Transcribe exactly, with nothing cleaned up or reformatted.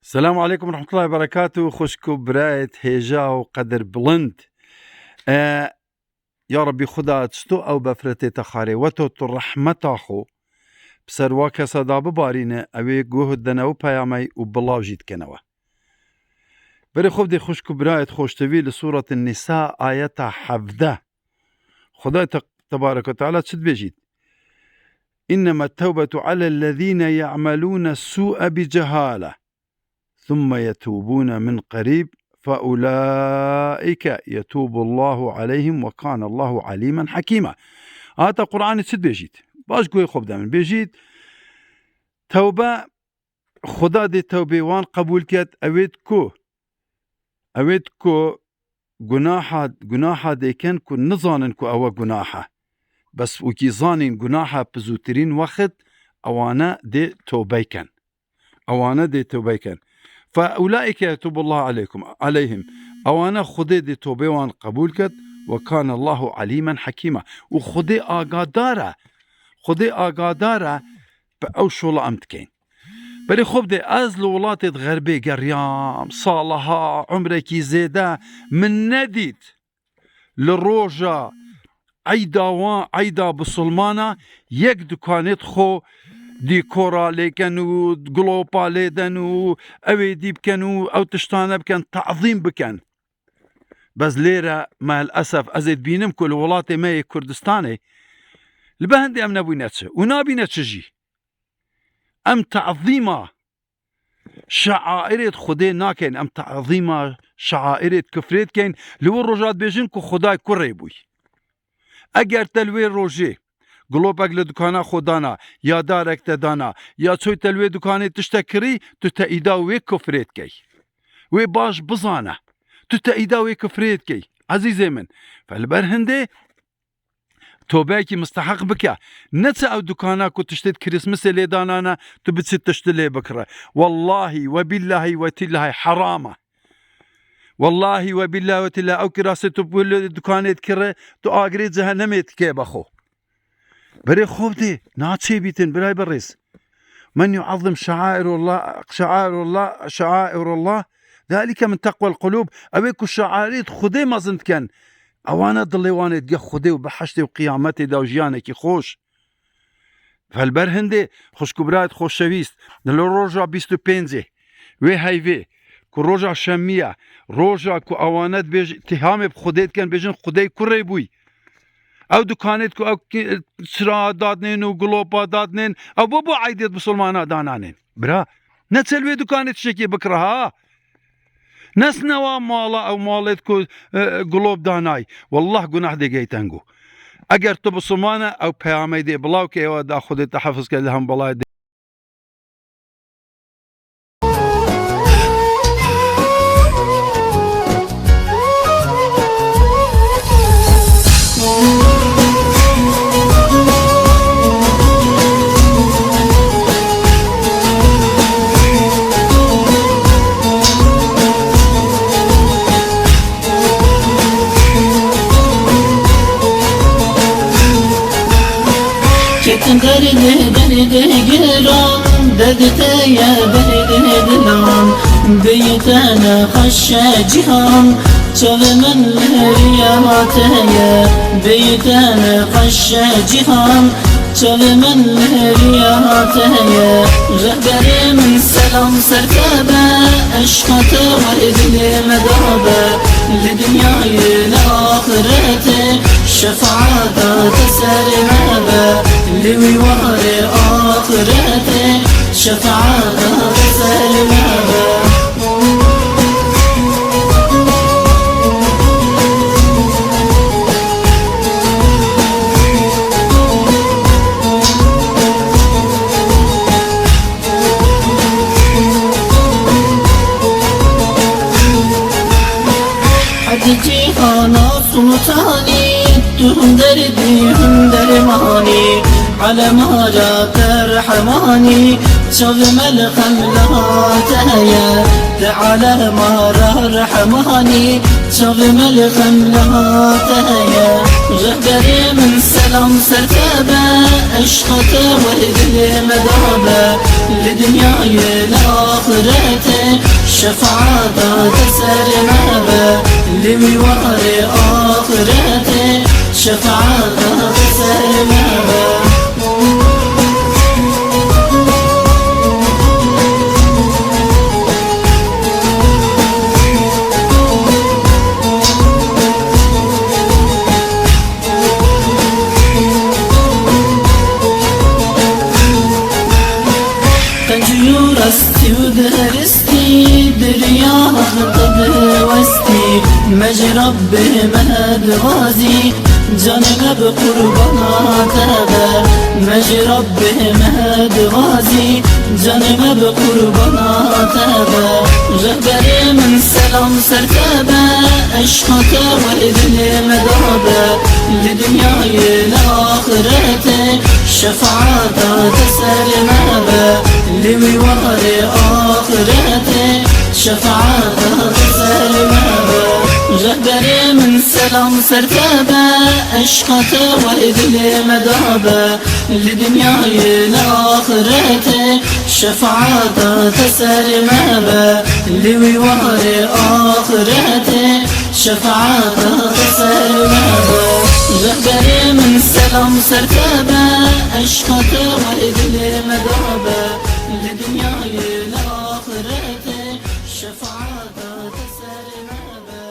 Selamu aleykum ve rahmetullahi ve berekatuhu. Xwişk û birayet hêja û qedir bilind. E, ya Rabbî Xuda, çito ew befretê te xarê, weto tu rehmeta xwe bi ser wa kesa da bibarîne, ew ê guh dene û peyamey û bilav jî dikenewe. Berê xwe bidê xwişk û birayet xoştevî li Sûretin Nîsa ayeta hevdeh. Xuda te-, tebarek ve teala çi dibêjît? "İnnemâ tevbetu alellezîne ya'melûne sû'e bi cehâle. Thumme yetûbûne min qerîb, fe ulâike yetûbullahu aleyhim ve kânallahu alîmen hakîma." Ayeta Qur'anê çi dibêjît? Baş guhê xwe bide min. Bêjît, tewbe, Xuda dê tewbê wan qebûl ket, ewêt ku, ewêt ku gunaha, gunaha dê ken ku nizanin ku ew e gunah e. Bes wekî zanîn gunaha bi zûtirîn wext ewane dê tewbey ken. Ewane dê tewbey ken. Fe ulaîke yetûbullahu aleykum, aleyhim. Ewane Xwedê dê tewbê wan qebûl ket. Ve kânallahu alîmen hakîma. Û Xwedê agadar e. Xwedê agadar e bi ew şola em dikeyn. Berê xwe bidê, ez li welatê di xerbê geriyam, saliha, umrekî zêde min nedît li roja eyda wan, eyda bisilmana yek dukanê xwe dîkora lêken û glopa lêden û ew ê dî biken û ew tiştane biken, tazîm biken. Bes lêre meelesef ez ê dibînim ku li welatê me yê Kurdistanê li be hindê em nebûyne çi û nabîne çi jî. Em tazîma şeairêt Xwedê nakeyn, em tazîma şeairêt kufrê dikeyn. Li wir roja dibêjin ku Xwedayê kurê bûy. Eger te li wê rojê gulopek li dukana xwe dana, ya darek te dana, ya çoy te li wê dukanê tiştek kirî, tu te îda wê kufrê dikey. Wê baş bizane. Tu te îda wê kufrê dikey. Ezîzê min, fe li ber hindê tobeyekî misteheq bike. Ne çi ew dukana ku tiştê di Krîsmisê lê danane, tu biçî tiştî lê bikire. Wellahî we bîllahî we tîllahî heram e. Wellahî we bîllahî we tîllahî ew kirasê tu bi wê dukanê dikire, tu agirê cehennemê dikê be xwe. Berê xwe bidê, naçê bîtin, birayê berêz. Men yuazzim şairullah, şairullah, şairullah, zalike min teqwel qulûb. Ew ê ku şairêt Xwedê mezin diken, ewana dilê wan ê digeh Xwedê û biheştê û qiyametê de û jiyanekî xweş. Fel ber hindê, xwişk û birayet xoşewîst, di li roja bîst û pêncê wê heyvê, ku roja şemî ye, roja ku ewane dibêj-, îtîhamê bi Xwedê dikin, bêjin Xwedê kurê bûyî. Ew dukanêt ku ew ki-, çira dadnên û gilopa dadnên, ew bo bo eydêt bisilmana dananên. Bira, ne çel wê dukanê tiştekî bikira ha. Nesnewa mala ew malêt ku, e, gilop danay. Wallah gunah dê geyten go. Eger tu bisilmane ew peyamê dê bilaw ke ewa da Xwedê te hefiz ke li hem belayê dê. Ketin derdê derdê giran, derdê te ye derdê dilan, bêyî te nexweş e cîhan, çavê min lêriya te ye, bêyî te nexweş e cîhan, çavê min lêriya te ye. Rehberê min selam ser te be, eşqa te werdê dilê me de be, li dinyayê li axretê. Şefaeta te ser me be, li wî warê axretê. Şefaeta te ser me be. Hadi cîhana Sultanî, tu him derdî, him dermanî, alema ra te rehmanî, çavê me li xem li te ye, te alema ra rehmanî, çavê me li xem li te ye. Rehberê min selam ser te be, eşqa te wê dilê me de be, li dinyayê li axretê. Şefaata te ser me be, li wî warê axretê. Şefaata te ser me be. Qencî û rastî û deristî derya te diwestî. Me ji Rabbê me dixwazî, canê me bi qurbana te be. Me ji Rabbê me dixwazî, canê me bi qurbana te be. Rehberê min, selam ser te be, eşqa te wê dilê me da be. Li dinyayê, li axretê, şefaata te ser me be. Li wî warê axretê, şefaata te ser me be. Rehberê min, selam ser te be, eşqa te wê dilê me da be. Li dinyayê, li axretê, şefaata te ser me be. Li wî warê axretê, şefaata te ser me be. Rehberê min, selam ser te be, eşqa te wê dilê me da